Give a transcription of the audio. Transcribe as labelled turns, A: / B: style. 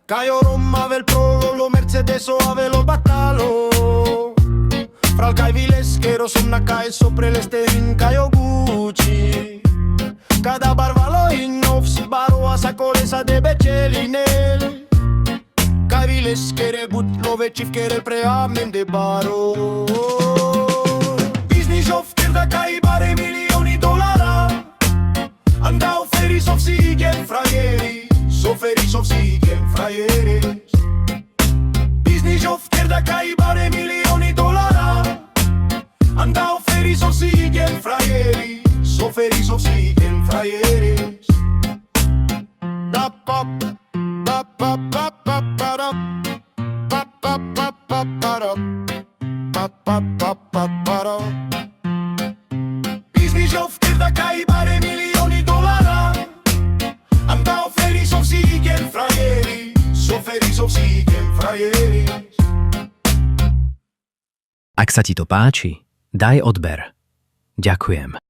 A: Caio Roma vel Prolo, lo Mercedes o avelo batalo. Fra il kai vileschero sumna kai sopra l'esterin caio Gucci. Cada barvalo in nofs baro a sacolesa de becelinel. Kai vileschere but love cifchere preamen de baro. Biznisov da kai bare milioni dolara. Andau feris of sigen fraieri, so feris of sigen fraieris. Biznisov da kai bare milioni dolara. Andau feris of sigen fraieri, so feris of sigen fraieris. Da pa pa pa pa pa pa da pa pa pa pa pa da pa pa pa pa pa da. Biznisov da kai bare milioni dolara. Andau feris of sigen fraieri, so feris of sigen fraieris.
B: Ak sa ti to páči, daj odber. Ďakujem.